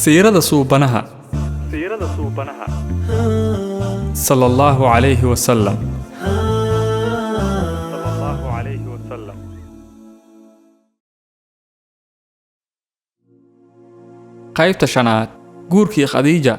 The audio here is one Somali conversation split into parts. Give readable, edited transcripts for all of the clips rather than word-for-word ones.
Siirada Suubanaha sala Allahu calayhi wasalam. Qaybta shanaad, guurkii Khadiija.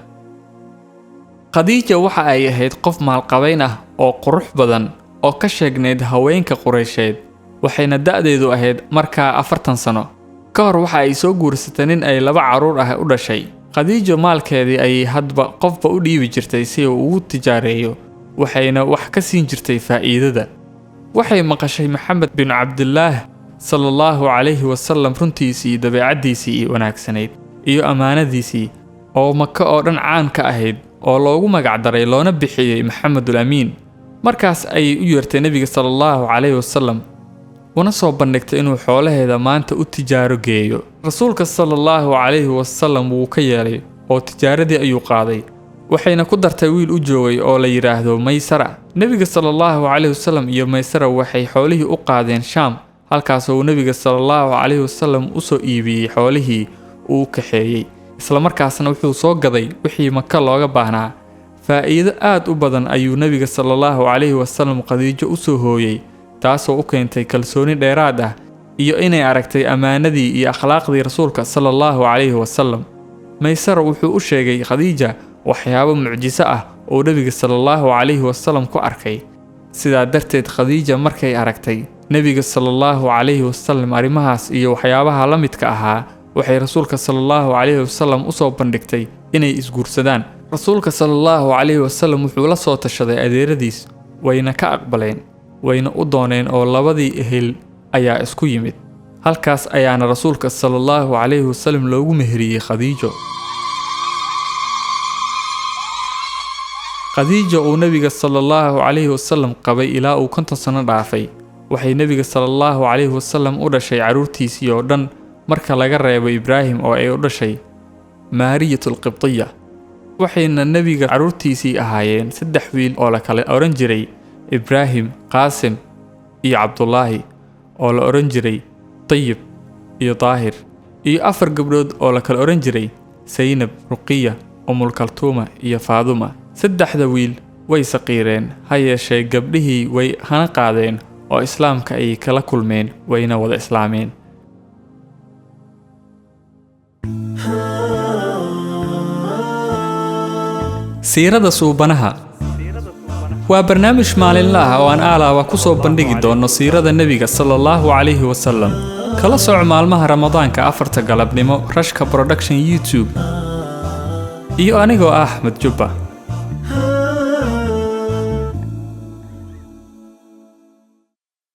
Khadiija waxa ay ahayd qof maalqabeyn ah oo qurux badan oo ka sheegnayd haweenka Qureysheed, waxayna da'deedu ahayd markaa 40 sano. Ka hor waxa ay soo guursatay nin ay 2 carruur ah u dhashay. Khadiijo maalkeedii ayay hadba qofba u dhiibi jirtay si uu ugu tijaareeyo, waxayna wax ka siin jirtay faa'iidada. Waxay maqashay Maxamed bin Cabdillaah sallallahu calayhi wasallam runtiisii, dabeecaddiisii wanaagsanayd iyo ammaanadiisii oo Maka oo dhan caan ka ahayd, oo loogu magac daray loona bixiyey Maxamedul Amiin. Markaas ayay u yeertay Nebiga sallallahu calayhi wasallam una soo bandhigtay inuu xoolaheeda maanta u tijaaro geeyo. Rasuulka sallallahu calayhi wasallam wuu ka yeelay oo tijaaradii ayuu qaaday, waxayna ku dartay wiil u joogay oo la yidhaahdo Maysara. Nebiga sallallahu calayhi wasallam iyo Maysara waxay xoolihii u qaadeen Shaam, halkaasoo uu Nebiga sallallahu calayhi wasallam u soo iibiyey xoolihii uu kaxeeyey, isla markaasna wuxuu soo gaday wixii Maka looga baahnaa. Faa'iido aad u badan ayuu Nebiga sallallahu calayhi wasallam Khadiijo u soo hooyey, taasoo u keentay kalsooni dheeraad ah iyo inay aragtay ammaanadii iyo akhlaaqdii Rasuulka sallallahu calayhi wasallam. Maysara wuxuu u sheegay Khadiija waxyaabo mucjiso ah oo Nebiga sallallahu calayhi wasallam ku arkay. Sidaa darteed Khadiija markay aragtay Nebiga sallallahu calayhi wasallam arrimahaas iyo waxyaabaha la midka ahaa, waxay Rasuulka sallallahu calayhi wasallam u soo bandhigtay inay isguursadaan. Rasuulka sallallahu calayhi wasallam wuxuu la soo tashaday adeeradiis, wayna ka aqbaleen, wayna u dooneen oo labadii ehel ayaa isku yimid. Halkaas ayaana Rasuulka sallallahu calayhi wasallam loogu meheriyey Khadiijo. Khadiija uu Nebiga sallallahu calayhi wasallam qabay ilaa uu 50 sano dhaafay, waxay Nebiga sallallahu calayhi wasallam u dhashay carruurtiisii oo dhan marka laga reebo Ibraahim oo ay u dhashay Maariyatul Qibtiya. Waxayna Nebiga carruurtiisii ahaayeen 3 wiil oo la kala oran jiray Ibraahim, Qaasim iyo Cabdullaahi, oo la oran jiray Tayyib iyo Daahir, iyo 4 gabdhood oo la kala oran jiray Saynab, Ruqiya, Umul Kaltuuma iyo Faaduma. 3 wiil way saqiireen, ha yeeshee gabdhihii way hana qaadeen oo islaamka ay kala kulmeen, wayna wada islaameen. Siirada Suubanaha waa barnaamij maalinle ah oo aan aalaaba ku soo bandhigi doono siirada Nebiga sallallahu calayhi wasallam. Kala soco maalmaha Ramadaanka 4 galabnimo Rashka Production YouTube iyo anigoo ah Axmed Jubba.